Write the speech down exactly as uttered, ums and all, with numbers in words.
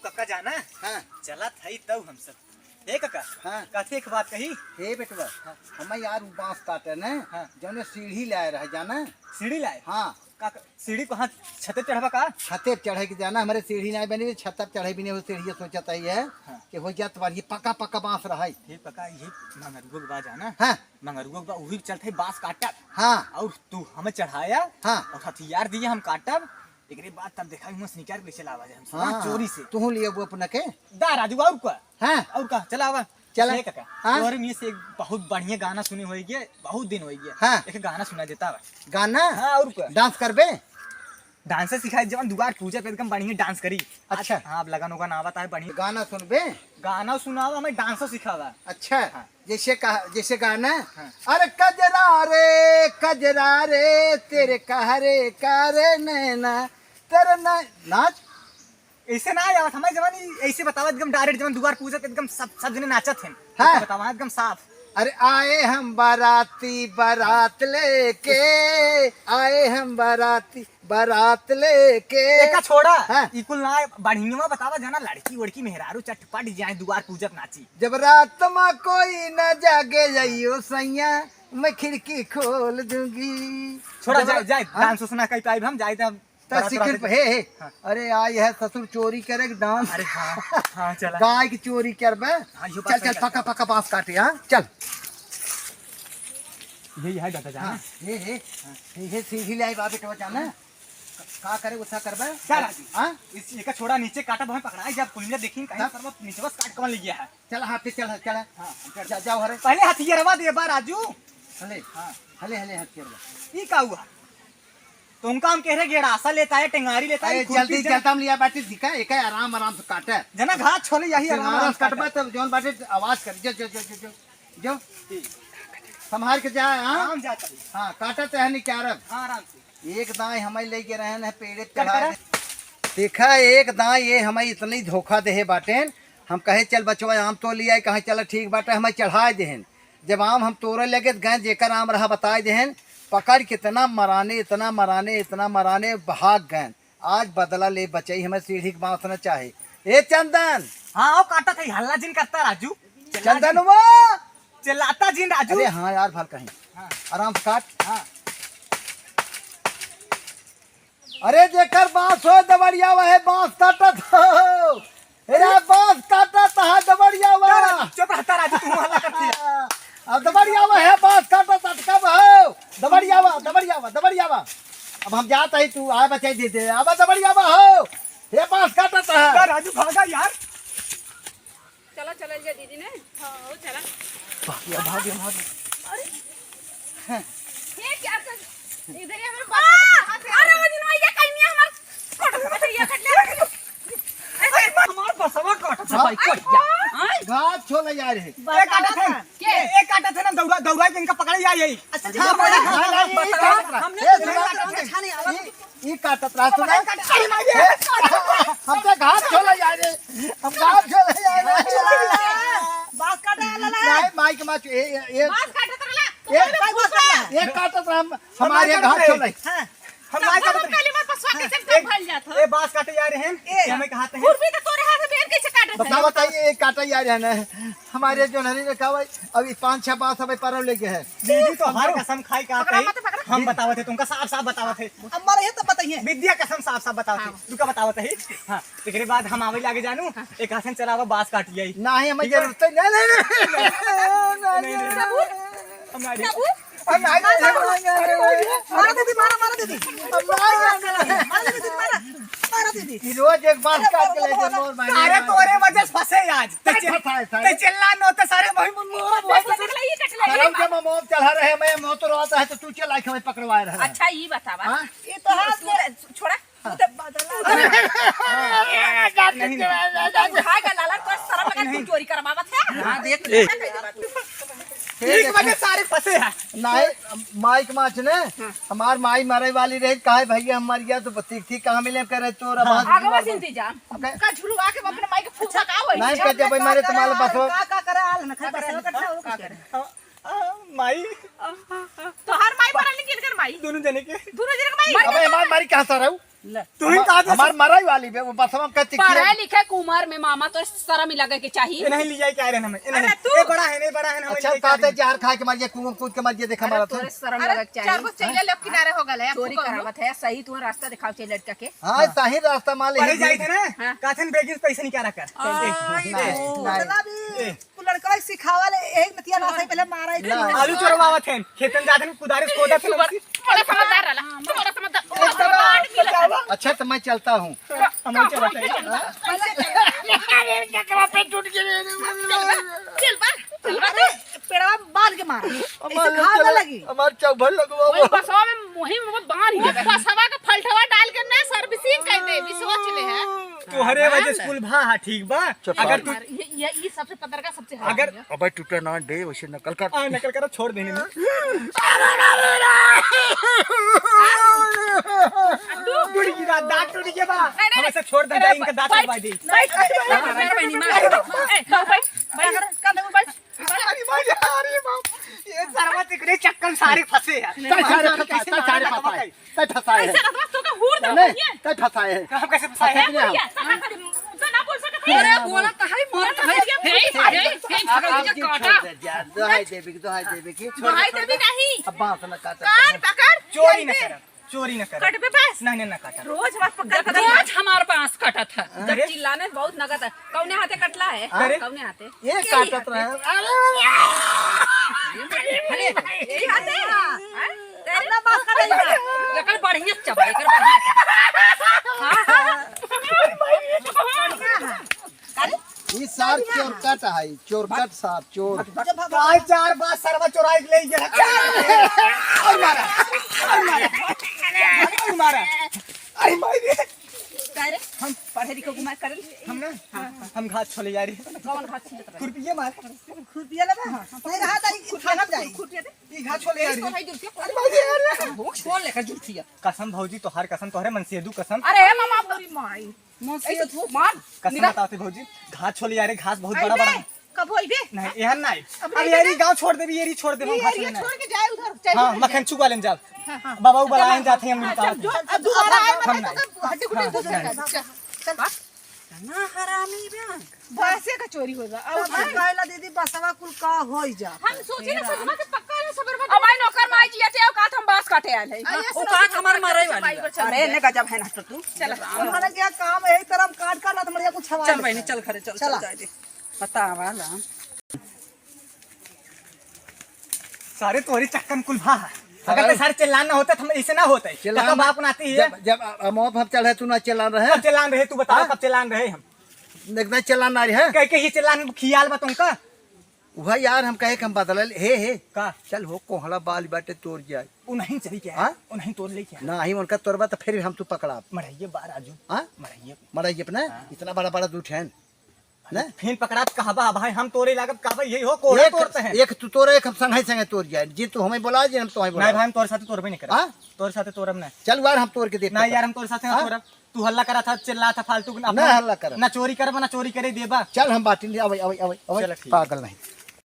कका जाना? हाँ। चलत हई तब हम सब। ए कका, हाँ। कहते एक बात कही। हे बेटवा, हाँ। हमें यार उ बाँस काटे न, हाँ। जौने सीढ़ी लाए रहे जाना। सीढ़ी लाए? हाँ। का, का, सीढ़ी कहाँ, छते चढ़बा का? छते चढ़े के जाना, हमरे सीढ़ी नाहीं बनी, छत पे चढ़े भी नहीं हो, सीढ़ी सोचत ही है हाँ। कि हो जात बार ये पक्का, पक्का बाँस रहे। हे कका, ये मंगरुआ के बा जाना? हाँ। मंगरुआ के बा, उही चलते बाँस काटब। हाँ। और तू हमें चढ़ाया हाँ। और हथियार दिया हम काटब, एकरे बाद तब देखा हुआ निकाल के कैसे लावा जाए हम हाँ, चोरी से। तू लिया वो अपना के? दा राजू, और का? हाँ। और का? चला आवा। चला। ए काका, हाँ। तोहरे में से एक बहुत बढ़िया गाना सुने होई गए, बहुत दिन होई गए। हाँ। एक गाना सुना देता बा। गाना? हाँ, और का? डांस करबे? डांस सिखाए, जवन दुआर पूजा पे एकदम बढ़िया डांस करी। अच्छा। हाँ, अब लगन उगन आवत है बढ़िया। गाना सुनबे? गाना सुनावा, हमें डांसो सिखावा। अच्छा। हाँ। जैसे कहा, जैसे गाना? हाँ। अरे कजरा रे, कजरा रे, तेरे कहरे करे नैना, तेरे नै-, नाच। ऐसे ना आवत, हमारे जवानी ऐसे बतावा, एकदम direct जवन दुआर पूजत, एकदम सब, सब जने नाचत हैं। हाँ। ऐसे बतावा, एकदम साफ। अरे आए हम बाराती, बारात लेके, आए हम बाराती, बारात लेके। एका छोड़ा, हाँ। ई कुल ना, बढ़िया बतावा, जाना लड़की वड़की मेहरारू चटपट जाए, दुआर पूजत नाची। जब रात में कोई न जागे, जाइयो सैया, मैं खिड़की खोल दूंगी। छोड़ा, जब जाए, जाए, हाँ? डांस उस ना कर पाइब हम, जाए तब तो बारात सीखन वारात पे, हे, हे। हाँ। अरे, आई है ससुर चोरी करे के डांस। अरे हाँ, हाँ, चला। गाय की चोरी करबे। हाँ, यो बात चल, सही चल, है। पक्का, पक्का बाँस काटे, हाँ, चल। यही है दादा जाना। हाँ, हे, हे। हाँ। हे, हे, सीढ़ी ले आई बाबे, तो जाना। क-, का करे, उठा करबे? चल। हाँ? इस, एका छोड़ा नीचे काटा, भाई पकड़ा, जब पुलिया देखी, कहीं हाँ। सरवा नीचे बस काट कौन ले गया है। चल, हाँ, फिर चल, चल। हाँ, चल। जा, जाओ, हरे। पहले हथियारवा दे बा, राजू। हले, हाँ। हले, हले, हथियारवा। ई का हुआ? तुमका हम कह रहे गेड़ासा लेता है, टेंगारी लेता है, अरे, खुरपी जल्दी, जल- जल्दी हम लिया बाटी, दिखा, एक है, आराम, आराम से काटे। जना घास छोले, यही आराम, आराम आराम से काटबा, काटे। तब जौन बाटे आवाज कर, जो, जो, जो, जो, जो, जो। संभाल के जा, हाँ? आराम जाता है। हाँ, काटत है, निकारब। हाँ, आराम से। एक दाई हमें लेके रहे न, पेड़े पे चढ़ा दे। देखा, एक दाई ये हमें इतनी धोखा देहे बाटेन, हम कहे, "चल बचवा, आम तो लिया है," कहे, "चल, ठीक बाटे," हमें चढ़ाए देहेन। जब आम हम तोड़े लगे, त गए, जेकर आम रहा, बताए देहेन, पकड़ के इतना मराने, इतना मराने, इतना मराने, भाग गए। आज बदला ले बचई, हमें सीढ़ी के बाँस न चाहे। ए चंदन! हाँ, आओ काटा था, हल्ला जिन करता राजू। चंदनवा! चिल्लाता जिन राजू। अरे हाँ यार, भल कहीं। हाँ। आराम से काट। हाँ। अरे जेकर बाँस हो दबड़िया, वह बाँस काटत हो। ए, बाँस काटत है दबड़िया वाला। चुप रहता राजू, तू हल्ला करती है। अब दबड़िया वा है, बाँस काटत अटकब हो। दबड़िया वा, दबड़िया वा, दबड़िया वा। अब हम जात ही, तू आए बचाई दे दे। अब दबड़िया वा हो। ये बाँस काटत है। का राजू भागा यार। चला, चला जा दीदी ने। हाँ, हो चला। भाग गया, भाग गया, भाग गया। अरे। ये क्या कर, इधर ही हमारे पास। अरे वो दिन ये कहीं नहीं हमार फोटो से ये कट ले। अरे हमार बसवा कट से भाई कट जा। हाँ? घास छोले जा रहे। ए काटत है। के? ए काटत है ना दौड़ा, दौड़ा के इनका पकड़े जा यही। अच्छा, हाँ, ठीक है। हाँ, हाँ, ये काटत रहा। हमने ए, सुना, सुना, सुना। ई काटत रहा, सुना। अरे माय रे। हमसे घास छोले जा रहे। हम घास छोले जा रहे। बाँस काटे वाला है। नहीं, माइक माच, ए, ए, ए। बाँस काटत रहला। ए, कौन बाँस काटला? ए काटत रहा, हम, हमारे घास छोले। हाँ। हम नहीं काटत रहे। पहली बार पसवा कैसे ए, फैल जात हो? ए, बाँस काटे जा रहे हैं। ए। ये हमें कहा थे। खुरपी तो तोरे हाथ में कैसे काटत है? बताओ, बताइए, ये काटा जा रहे हैं ना। हमारे जो नरी रखा हुआ है, अभी पाँच छह बाँस हमें परब लेके है। दीदी तो हर कसम खाई का पकड़ा कही। मत, पकड़ा। हम बतावत है, तुमका साफ साफ बतावत है। अब मरे है तो बताइए। विद्या कसम साफ साफ बतावत है। हाँ। तू का बतावत है? हाँ। एकरे बाद हम आवे लागे जानू, एक हाथन चलावा बाँस काट जाई। नाही, हमें ठीक है? जरूरत है। नहीं, नहीं, नहीं। नहीं, नहीं। हम ना बाबू, हम ना बाबू। मारा दीदी, मारा, मारा दीदी। मारा दीदी, मारा। मारा दीदी। कि रोज एक बाँस काट के ले जा, मोर मारे। अरे तोरे वजह से फंसे आज। ते चिल-, फंसा है, सारे। ते चिल्ला नो, ते सारे भाई मोर, मोर, मोर। ये कट ले, ये कट ले। करम के मोम चढ़ा रहे, मैं मोर तो रोता है तो तू चला के हमें पकड़वाए रहे। अच्छा, ये बतावा। हाँ? ये तो हाथ में छोड़ा। तू तो बदला। नहीं। तू भाग लाला, तो शर्म लगा, तू चोरी करवावत है। हाँ, देख ले। ए। ठीक बजे सारे फंसे हैं। नहीं, माइक माच ने, हाँ। हमार माई मरे वाली रही, कहे भैया हम मर गया तो ठीक ठीक कहाँ मिले करे तोरा हाँ। बात आगे बस इंतजाम। ओके। का झुलवा के अपने माई के फूफा का होई? नहीं, कह दे भाई, मारे तुम्हारे बस हो। का, का करे, आल न खा, बस हो, का करे, का करे। आ, माई। तोहार माई मरल नहीं, किनकर माई? दोनों जने के। दोनों जने के माई? अबे, हमार मारी कहाँ से रहू? ले। तू ही हम-, कहा दे हमार मराई वाली बे, वो बसवा में कहती पढ़े कि लिखे के उमर में मामा तो शर्म ही लगे के चाहिए। ये नहीं ले जाए क्या रहे हमें? ये नहीं। अरे तू ए बड़ा है, नहीं बड़ा है, हमें अच्छा, ले जाए क्या कहते रहे? जहर खा के मर गया, कुआं कूद के मर गया, देखा अरे मारा था। तोरे शर्म अरे लगे के चार चाहिए। गो चैले ले किनारे हो गले, अब चोरी तू कहू। करावत है, सही तुम्हारा रास्ता दिखाओ चैले लटका के। हाँ, हाँ। सही रास्ता मान ले पढ़े ही जाए। जाए थे ना, हाँ। कहथन बेगिन पैसे निकाला कर। हाँ। ए, नहीं, नहीं। चला भी। ए। तू लड़कवा के सिखावा ले, यही नतिया ना सही, पहले मारा ही ना। आलू चोरवावत हैं, खेतन जात हैं, कुदारी से खोदत हैं, बड़ा, बड़ा समझदार रहला, तू बड़ा समझदार, बड़ा समझदार निकला। अच्छा, तो मैं चलता हूँ। हम लोग चलते हैं। चल, चल, चल, चल, चल, बा, चल, बा। अरे, पेड़वा बांध के मार। ऐसे हमार घाव ना चला, लगी। हमार चौभर लगवा वही बा। बसवा में, वही में बांध ही देबे। बसवा का फलटवा डाल के ना servicing कर दे, भी सोच ले है। तोहरे हाँ, वजह से ना। कुल भा, हाँ, ठीक बा। चुप अगर कर। तू ये, ये, ये सबसे पतरका, सबसे अगर हरामी है। अबे टूटा ना दे, वैसे नकल कर। हाँ, नकल करो, छोड़ देने में। टूट गया, दांत टूट गया बा। नहीं, नहीं, हम ऐसे छोड़ दे, अरे, जाए, इनका दांत बैठ, कटवा दे। बैठ, बैठ, बैठ, बैठ, बैठ, बैठ, बैठ, बैठ, बैठ, बैठ, बैठ, बैठ, बैठ, अरे माँ, अरे बाप, ये सरवा तिकड़े चक्कर सारे फंसे यार। तै सारे फंसाए, तै सारे फंसाए, तै फंसाए है। ऐसे रखवा, तो का हूर दे नहीं, भैया। तै फंसाए है। हम कैसे फंसाए हैं? फंसाए हैं। भैया, तो ना बोल सकते हैं। अरे बोला तो है, मरत है। हे, हे, हे, हे, आप, आप ये काटा। छोड़ दे, जा, दोहाई देवी की, दोहाई देवी की, छोड़ दे, दोहाई छोड़ देवी दे। नहीं। अब बांस ना काटा। कान पकड़। चोरी ना जल्दी। करा। चोरी न करे। कटबे बस। नहीं, नहीं, ना काटा। रोज हमार पकड़ जब पकड़ रोज हमार बांस कटत है। जब अरे। चिल्लाने बहुत नगद है। कौने हाथे कटला है? अरे। कौने हाथे? ये काटत रहे। अरे, यही हाथे? हाँ। हैं? तेरे अपना बांस कटल है। एकर बढ़िया चबा, एकर बढ़िया चबा। हाँ, हाँ। अरे। ई सार चोरकट है, चोरकट सार, चोर। जब भगवान काय चार बार सरवा चोराई के ले गया। और मारा, और मारा, और मारा। अरे माई रे। का रे? हम पढ़े लिखे घुमा करल। हम ना? हाँ, हाँ। हम घास छोले जा रहे हैं। कौन घास छिलत रहे? खुरपिया मार। खुरपिया लेबे? हाँ, हाँ। नहीं रहा था, ई थाना जाई। खुरपिया दे। ई घास छोले जा रहे हैं। भाई जुल्फिया। अरे माई रे, अरे। वो कौन लेकर जुल्फिया? कसम भौजी, तोहार कसम, तोहरे मनसेदू कसम। अरे मामा, पूरी माई। मौसी ऐसे धूप मार। कसम निकाल। बताते भौजी, घास छोले यारे, घास बहुत अरे बड़ा बड़ा बे, है। कब होई बे? नहीं, यार नहीं। अब अब नहीं यारी बे। गाँव छोड़ देबी, यारी छोड़ देबी, ये घास एरिया लेना। छोड़ के जाए उधर, चल हाँ, उधर। मखन चुका लेन जाओ। हाँ, हाँ। बाबा उ बलाए जाते हैं, हम हाँ, निकाल चल, देंगे। चल, अब दोबारा आए हम तो नहीं। हड्डी गुड्डी हाँ, उधर नहीं। चल, चल। ना हरामी बे। बासे का चोरी होगा। अब अब हम कहला दीदी बसवा कुल का होई जा। हम सोचे ना तेरा। सजमा के पक्का ना सबर बा। अब आई नौकर माई जिया ते औकात हम बास काटे आल है। अरे, औकात हमार मारे वाली बा। अरे, ने गजब है ना तो तू। चल। उन्होंने क्या काम है, एक तरफ काट काट रहा, तुम्हारे कुछ हवा चल नहीं बहनी, है। चल घरे, चल, चला। चल, जाए दे। बतावा ला। सारे तोरी चक्कन कुल भा। अगर अरे। ते सारे चिल्लान ना होते, तो हम ऐसे ना होते। चिल्लान तो बाप ना आती है। जब, जब अ-, अ-, मौत हम चढ़े, तू ना चिल्लान रहे। कब चिल्लान रहे, तू बताओ, हाँ? कब चिल्लान रहे हम? एकदम चिल्लान ना रहे। कह के ये चिल्लान खियाल बा तुमका? वह यार, हम कहे कि हम बदला ले, हे, हे। का? चल हो, कोहड़ा बाल बाटे तोर जाए। उ नहीं चली क्या? हाँ? उ नहीं तोर ले क्या? ना ही उनका तोरबा तो फिर हम तू पकड़ा। मढ़इये बा राजू। हाँ? मढ़इये। मढ़इये अपना? हाँ। इतना बड़ा बड़ा दू ठैन। ना? फिर पकड़ा तो कहबा, भाई हम तोरे लागब कहबा, यही हो, कोहड़ा एक, तोरते हैं। एक तू तोरे, एक हम संगे संगे तोर जाए। जे तू हमें बोला, जे हम तो हमें बोला। नहीं भाई, हम तोरे साथे तोरबे नहीं करब। हाँ? तोरे साथे तोरब ना। चल यार, हम तोर के देख नहीं लेते। यार, हम तोरे साथे ना हाँ? तोरब। तू हल्ला करा था, चिल्ला था फालतू, अपना ना हल्ला करब। ना चोरी करबा, ना चोरी करे देबा। चल, हम बाटी ले, अबे, अबे, अबे, अबे, चल, ठीक। पागल नहीं।